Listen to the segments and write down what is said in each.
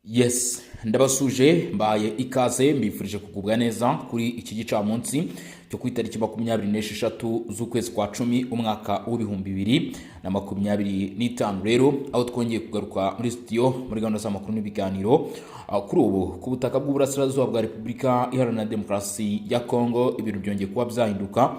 Yes, ndabasuje, mbaye ikaze, mbifurije kugubwa neza kuri iki gicamunsi cyo ku itariki 26 z'ukwezi kwa 10, umwaka w'2025. Rero aho twongeye kugaruka muri studio muri gahunda z'amakuru n'ibiganiro. Kuri ubu ku butaka bw'uburasirazuba bwa Repubulika Iharanira Demokarasi ya Kongo ibintu byongeye kuba byahinduka.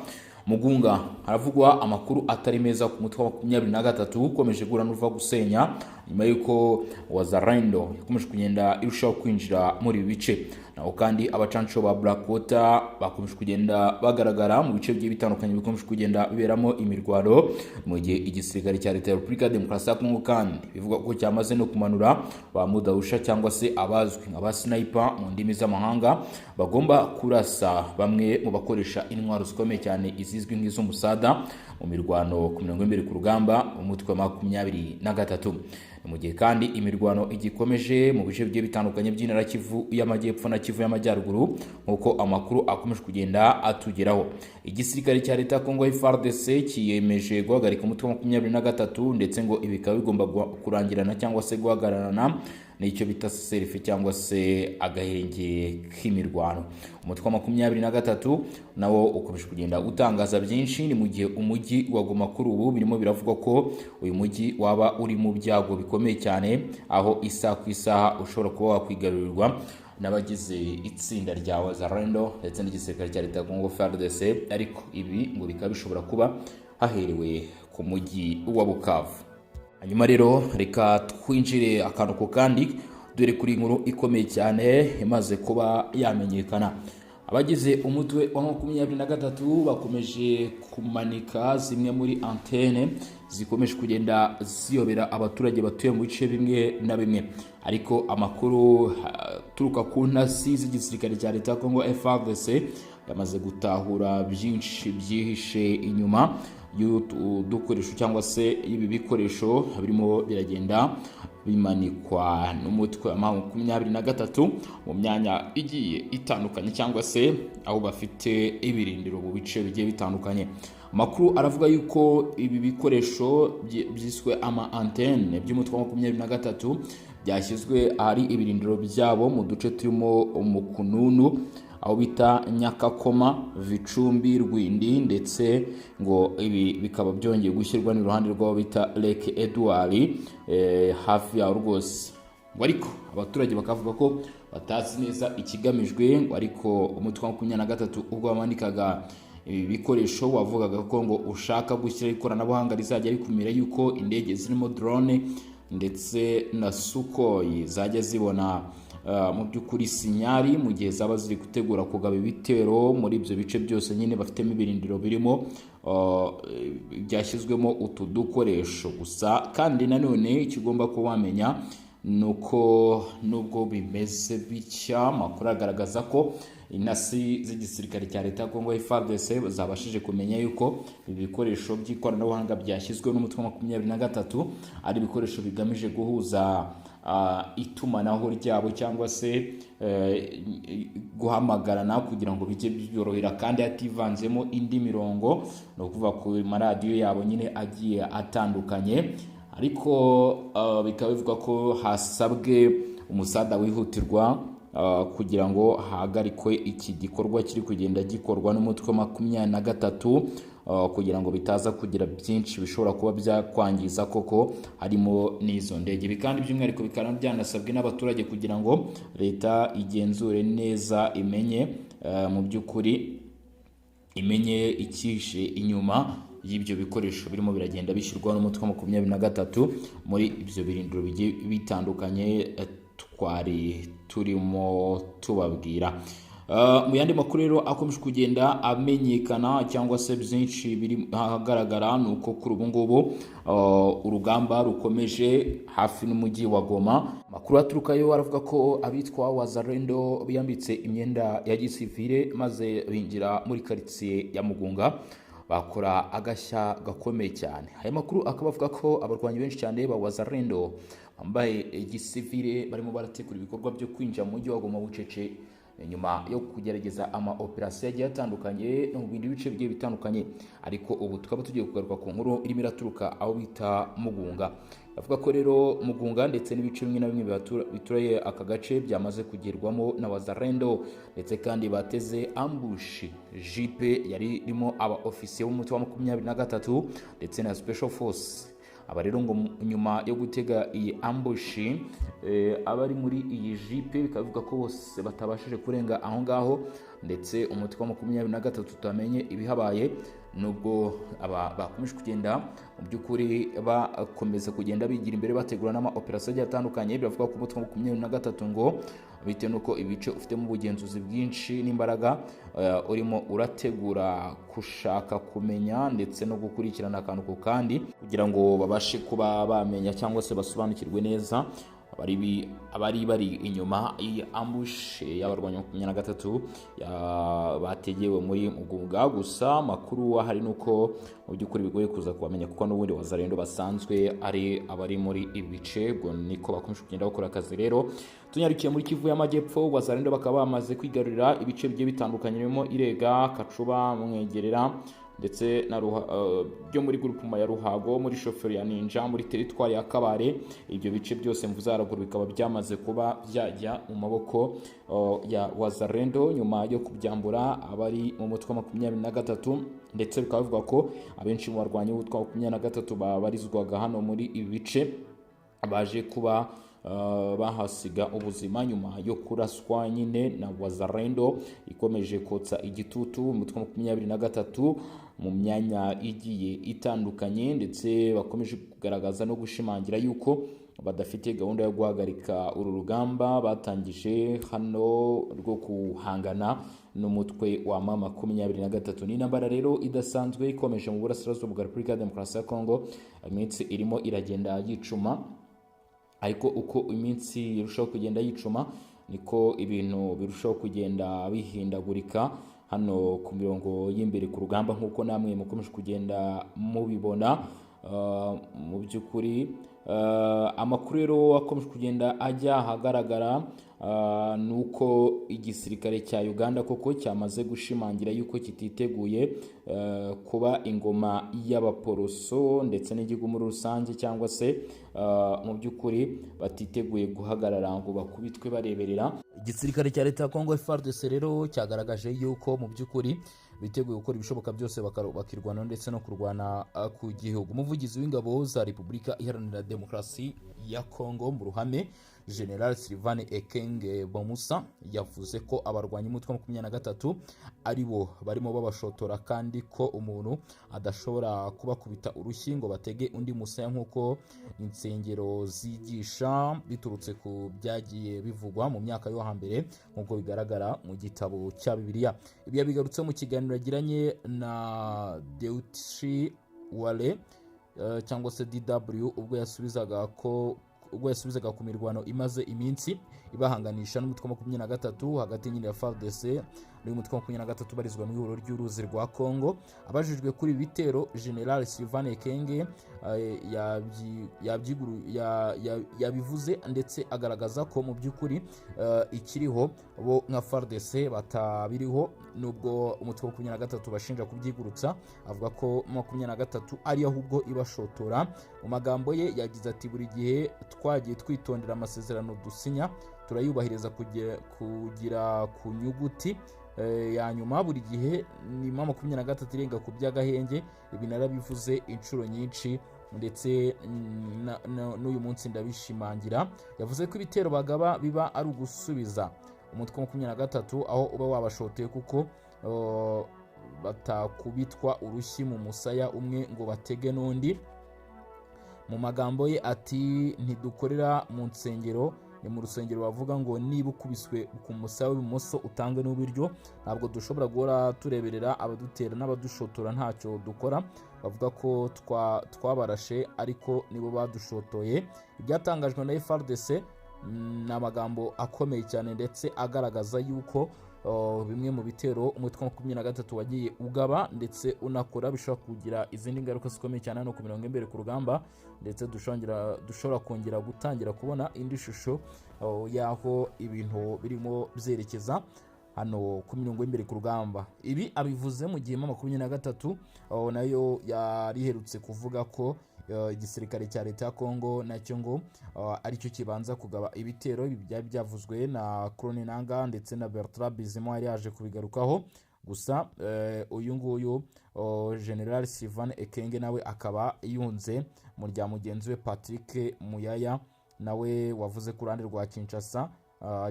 Mugunga haravugwa amakuru atari meza ku mutwe wa 23 ukomeje guhura n'uruva gusenya, nyuma y'uko Wazalendo yakomeje kugenda irushaho kwinjira muri ibi bice. Naho kandi abacanco ba Blackwater bakomeje kugenda bagaragara mu bice bigiye bitandukanye bikomeje kugenda biberamo imirwano, mu gihe igisirikare cya Leta ya Repubulika ya Demokarasi ya Kongo kandi bivuga ko cyamaze no kumanura ba mudahusha, cyangwa se abazwi nka ba sniper mu ndimi z'amahanga, bagomba kurasa bamwe mu bakoresha intwaro zikomeye cyane izizwi nk'iz'umusada mu mirwano ku mirongo y'imbere ku rugamba, umutwe wa 23. Ni mu gihe kandi imirwano igikomeje mu bice bigiye bitandukanye by'intara Kivu y'Amajyepfo na Kivu y'Amajyaruguru, nk'uko amakuru akomeje kugenda atugeraho. Igisirikare cya Leta ya Kongo FARDC kiyemeje guhagarika umutwe wa 23, ndetse ngo ibi bikaba bigomba kurangirana cyangwa se guhagararana n'icyo bita cessez-le-feu cyangwa se agahenge k'imirwano. Umutwe wa 23 nawo ukomeje kugenda utangaza byinshi. Ni mu gihe umujyi wa Goma kuri ubu birimo biravugwa ko uyu mujyi waba uri mu byago bikomeye cyane, aho isaha ku isaha ushobora kuba wakwigarurirwa n'abagize itsinda rya Wazalendo ndetse n'igisirikare cya Leta ya Congo FARDC, ariko ibi ngo bikaba bishobora kuba haherewe ku mujyi wa Bukavu. Hanyuma rero reka twinjire akantu ku kandi, dore kuri inkuru ikomeye cyane imaze kuba yamenyekana. Abagize umutwe wa 23 bakomeje kumanika zimwe muri antene zikomeje kugenda ziyobera abaturage batuye mu bice bimwe na bimwe, ariko amakuru aturuka ku ntasi z'igisirikare cya Leta ya Congo FARDC yamaze gutahura byinshi byihishe inyuma y'utu dukoresho cyangwa se ibi bikoresho birimo biragenda bimanikwa n'umutwe wa 23 mu myanya igiye itandukanye, cyangwa se aho bafite ibirindiro mu bice bigiye bitandukanye. Amakuru aravuga yuko ibi bikoresho byiswe ama antenne by'umutwe wa 23 byashyizwe ahari ibirindiro byabo mu duce turimo Umukununu, aho bita Nyakakoma, Vicumbi, Rwindi, ndetse ngo ibi bikaba byongeye gushyirwa n'iruhande rw'aho bita Lake Edward, hafi yaho rwose. Ngo ariko abaturage bakavuga ko batazi neza ikigamijwe, ngo ariko umutwe wa 23 ubwo wamanikaga ibi bikoresho wavugaga ko ngo ushaka gushyiraho ikoranabuhanga rizajya rikumira yuko indege zirimo drone ndetse na Sukhoi zajya zibona mu by'ukuri signal mu gihe zaba ziri gutegura kugaba ibitero muri ibyo bice byose nyine bafitemo ibirindiro birimo byashyizwemo utu dukoresho. Gusa kandi nanone ikigomba kuba wamenya ni uko nubwo bimeze bitya, amakuru agaragaza ko intasi z'igisirikare cya Leta ya Kongo FARDC zabashije kumenya yuko ibi bikoresho by'ikoranabuhanga byashyizweho n'umutwe wa 23 ari ibikoresho bigamije guhuza itumanaho ryabo cyangwa se guhamagarana kugira ngo bijye byorohera kandi hativanzemo indi mirongo, ni ukuvuga ku maradiyo yabo nyine agiye atandukanye. Ariko bikaba bivuga ko hasabwe umusada wihutirwa kugira ngo hahagarikwe iki gikorwa kiri kugenda gikorwa n'umutwe wa 23, kugira ngo bitaza kugira byinshi bishobora kuba byakwangiza koko, harimo n'izo ndege. Ibi kandi by'umwihariko bikaba byanasabwe n'abaturage kugira ngo leta igenzure neza, imenye mu by'ukuri imenye icyihishe inyuma y'ibyo bikoresho birimo biragenda bishyirwaho n'umutwe wa 23 muri ibyo birindiro bigiye bitandukanye twari turimo tubabwira. Mu yandi makuru rero akomeje kugenda amenyekana cyangwa se byinshi biri ahagaragara, ni uko kuri ubu ngubu urugamba rukomeje hafi n'umujyi wa Goma. Amakuru aturukayo aravuga ko abitwa Wazalendo biyambitse imyenda ya gisivile maze binjira muri karitsiye ya Mugunga, bakora agashya gakomeye cyane. Aya makuru akaba avuga ko abarwanyi benshi cyane ba Wazalendo bambaye gisivile barimo barategura ibikorwa byo kwinjira mu mujyi wa Goma bucece. Nyuma yo kugerageza ama operasiyo agiye atandukanye no mu bindi bice bigiye bitandukanye, ariko ubu tukaba tugiye kugaruka ku nkuru irimo iraturuka aho bita Mugunga. Bavuga ko rero Mugunga ndetse n'ibice bimwe na bimwe bituraye aka gace byamaze kugerwamo na Wazalendo, ndetse kandi bateze ambush jipe yari irimo aba ofisiye b'umutwe wa 23 ndetse na Special Force. Aba rero ngo nyuma yo gutega iyi ambush abari muri iyi jipe bikavuga ko bose batabashije kurenga aho ngaho, ndetse umutwe wa 23 tutamenye ibihabaye, nubwo aba bakomeje kugenda mu by'ukuri bakomeza kugenda bigira imbere bategura n'ama operasiyo agiye atandukanye. Biravuga ko umutwe wa 23 ngo bitewe nuko ibice ufitemo ubugenzuzi bwinshi n'imbaraga, urimo urategura gushaka kumenya ndetse no gukurikirana akantu ku kandi kugira ngo babashe kuba bamenya cyangwa se basobanukirwe neza abari bari inyuma iyi ambush y'abarwanyi 23 bategewe muri Mugunga. Gusa makuru ahari nuko mu by'ukuri bigoye kuza kubamenya kuko n'ubundi Wazalendo basanzwe ari abari muri ibice, ubwo niko bakomeje kugenda bakora akazi. Rero tunyarukiye muri Kivu y'Amajyepfo, Wazalendo bakaba bamaze kwigarurira ibice bigiye bitandukanye birimo Irega, Kacuba, Mwegerera ndetse na byo muri groupement ya Ruhago, muri shoferi ya Ninja, muri teritwari ya Kabare. Ibyo bice byose mvuze haruguru bikaba byamaze kuba byajya mu maboko ya Wazalendo nyuma yo kubyambura abari mu mutwe wa 23, ndetse bikaba bivuga ko abenshi mu barwanyi b'umutwe wa 23 babarizwaga hano muri ibi bice baje kuba bahasiga ubuzima nyuma yo kuraswa nyine na Wazalendo ikomeje kotsa igitutu umutwe wa 23 mu myanya igiye itandukanye, ndetse bakomeje kugaragaza no gushimangira yuko badafite gahunda yo guhagarika uru rugamba batangije hano rwo guhangana n'umutwe wa M23. Ni intambara rero idasanzwe ikomeje mu burasirazuba bwa Repubulika ya Demokarasi ya Kongo. Iminsi irimo iragenda yicuma, ariko uko iminsi irushaho kugenda yicuma niko ibintu birushaho kugenda bihindagurika hano ku mirongo y'imbere ku rugamba, nk'uko namwe mukomeje kugenda mubibona. Mu by'ukuri amakuru rero akomeje kugenda ajya ahagaragara ni uko igisirikare cya Uganda koko cyamaze gushimangira yuko kititeguye kuba ingoma y'abaporoso ndetse n'igihugu muri rusange, cyangwa se mu by'ukuri batiteguye guhagarara ngo bakubitwe bareberera. Igisirikare cya leta ya Kongo FARDC rero cyagaragaje yuko mu by'ukuri biteguye gukora ibishoboka byose bakirwana ndetse no kurwana ku gihugu. Umuvugizi w'ingabo za Repubulika Iharanira Demokarasi ya Kongo mu ruhame, General Sylvain Ekenge Bomusa, yavuze ko abarwanyi umutwe wa 23 ari bo barimo babashotora, kandi ko umuntu adashobora kubakubita urushyi ngo batege undi musaya nk'uko insengero zigisha, biturutse ku byagiye bivugwa mu myaka yo hambere nk'uko bigaragara mu gitabo cya Bibiliya. Ibi yabigarutse mu kiganiro yagiranye na Deutsche Welle cyangwa se DW, ubwo yasubizaga ku mirwano imaze iminsi ibahanganisha n'umutwe wa 23 hagati nyine ya FARDC n'uyu mutwe wa 23 ubarizwa mu ihuriro ry'uruzi rwa Congo. Abajijwe kuri ibi bitero, General Sylvain Ekenge yabivuze ndetse agaragaza ko mu by'ukuri ikiriho bo nka FARDC batabiriho, nubwo umutwe wa 23 bashinja kubyigurutsa. Avuga ko 23 ari ahubwo ibashotora. Mu magambo ye yagize ati: "Buri gihe twagiye twitondera amasezerano dusinya, turayubahiriza kugira ku nyuguti ya nyuma. Buri gihe ni M23 irenga ku by'agahenge. Ibi narabivuze inshuro nyinshi ndetse n'uyu munsi ndabishimangira." Yavuze ko ibitero bagaba biba ari ugusubiza umutwe wa 23 aho uba wabashoteye, kuko batakubitwa urushyi mu musaya umwe ngo batege n'undi. Mu magambo ye ati: "Ntidukorera mu nsengero. Ni mu rusengero bavuga ngo niba ukubiswe ku musaya w'ibumoso utange n'uburyo. Ntabwo dushobora guhora tureberera abadutera n'abadushotora ntacyo dukora. Bavuga ko twabarashe ariko nibo badushotoye." Ibyatangajwe na FARDC ni amagambo akomeye cyane ndetse agaragaza yuko bimwe mu bitero umutwe wa 23 wagiye ugaba ndetse unakora bishobora kugira izindi ngaruka zikomeye cyane hano ku mirongo imbere ku rugamba, ndetse dushobora kongera gutangira kubona indi shusho y'aho ibintu birimo byerekeza hano ku mirongo y'imbere ku rugamba. Ibi abivuze mu gihe M23 nayo yariherutse kuvuga ko igisirikare cya leta ya Kongo nacyo ngo aricyo kibanza kugaba ibitero. Ibi byari byavuzwe na Corneille Nangaa ndetse na Bertrand Bisimwa yari yaje kubigarukaho. Gusa uyu nguyu General Sylvain Ekenge nawe akaba yunze mu rya mugenzi we Patrick Muyaya, nawe wavuze ku ruhande rwa Kinshasa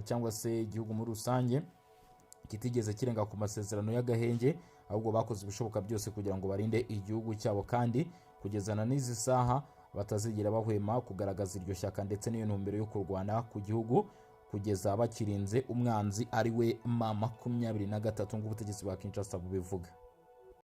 cyangwa se igihugu muri rusange kitigeze kirenga ku masezerano y'agahenge, ahubwo bakoze ibishoboka byose kugira ngo barinde igihugu cyabo, kandi kugeza na n'izi saha batazigera bahwema kugaragaza iryo shyaka ndetse n'iyo ntumbero yo kurwana ku gihugu kugeza bakirinze umwanzi ari we M23 nk'ubutegetsi bwa Kinshasa bubivuga.